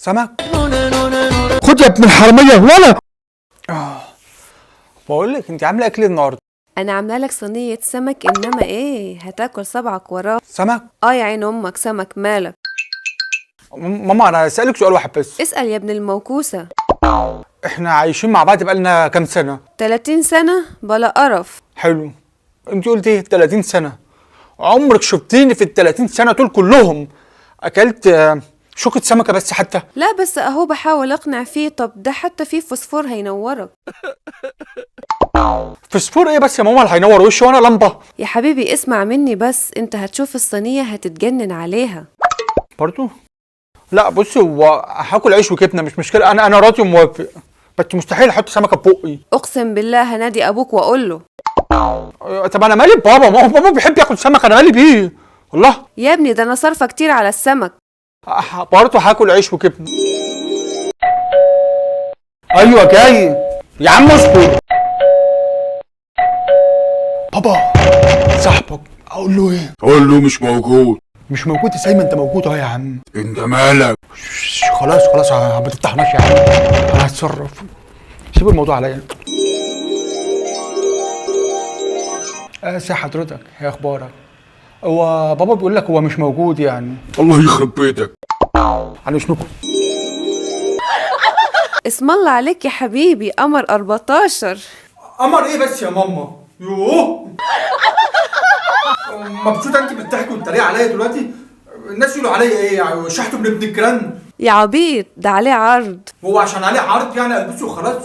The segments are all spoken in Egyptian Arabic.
سمك؟ خد يا ابن الحرامية ولا. بقول لك انت عامله اكل النهارده؟ انا عامله لك صينية سمك، انما ايه هتاكل صبعك وراه. سمك؟ اه يا عين امك سمك. مالك؟ ماما انا هسألك سؤال واحد بس. اسأل يا ابن الموكوسه. احنا عايشين مع بعض بقالنا كام سنة؟ 30 سنة بلا قرف. حلو، انت قلت ايه؟ 30 سنة. عمرك شفتيني في ال 30 سنة دول كلهم اكلت شوكة سمكة بس حتى؟ لا بس اهو بحاول اقنع فيه. طب ده حتى فيه فوسفور هينورك. فوسفور ايه بس يا ماما اللي هينور وشي وانا لمبة؟ يا حبيبي اسمع مني بس، انت هتشوف الصينية هتتجنن عليها. برضو؟ لا بصي، هو هاكل عيش وجبنة مش مشكلة، انا راضي وموافق، بس مستحيل احط سمكة في بقي. اقسم بالله هنادي ابوك واقول له. طب انا مالي بابا؟ ما هو بابا بيحب ياكل سمك، انا مالي بيه؟ والله يا ابني ده انا صارفه كتير على السمك. برضه هاكل عيش وجبنه. ايوه جاي يا عم اصبر. بابا صاحبك اقول له ايه؟ قول له مش موجود. مش موجود ازاي؟ ما انت موجود اهو يا عم. انت مالك؟ خلاص خلاص ما تفتحناش يا عم، انا هتصرف، سيب الموضوع عليا. ازي حضرتك؟ ايه اخبارك؟ هو بابا بيقول لك هو مش موجود يعني. الله يخرب بيتك. على شنكم. اسم الله عليك يا حبيبي، قمر 14. قمر ايه بس يا ماما؟ يوه مبسوطة انت بتضحكي وتتريقي عليا دلوقتي؟ الناس يقولوا عليا ايه يعني؟ شحته من ابن الجيران؟ يا عبيط ده عليه عرض. هو عشان عليه عرض يعني البسه وخلاص؟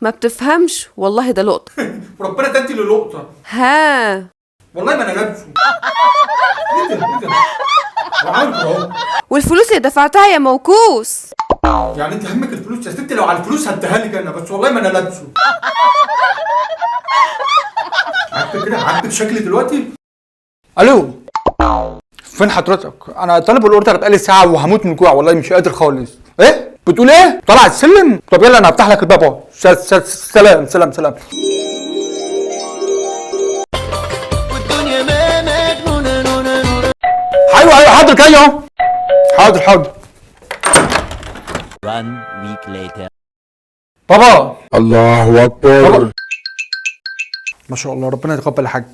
ما بتفهمش والله، ده لقطة. وربنا ده انت اللي لقطة. ها والله ما انا لابسه. ايه ده ايه ده؟ وعارف اهو. والفلوس اللي دفعتها يا موكوس. يعني انت همك الفلوس يا ستي؟ لو على الفلوس هديها لك انا، بس والله ما انا لابسه. عاجبك كده؟ عاجبك شكلي دلوقتي؟ الو، فين حضرتك؟ انا طالب ال order بقالي ساعة وهموت من الجوع والله مش قادر خالص. ايه؟ بتقول ايه؟ طالع السلم؟ طب يلا انا هفتح لك الباب اهو. سلام سلام سلام. ايوه ايوه حاضر جاي اهو. حاضر حاضر. 1 week later. بابا. الله اكبر. ما شاء الله ربنا يتقبل يا حاج.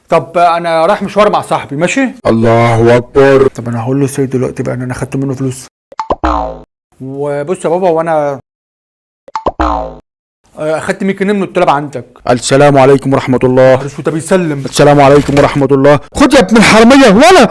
طب انا رايح مشوار مع صاحبي، ماشي؟ الله اكبر. طب انا هقول له ازاي دلوقتي بقى ان انا خدت منه فلوس؟ وبص يا بابا، وانا اخدت 100 جنيه من الطلاب عندك. السلام عليكم ورحمة الله. ده بيسلم. السلام عليكم ورحمة الله. خد يا ابن الحرامية ولا.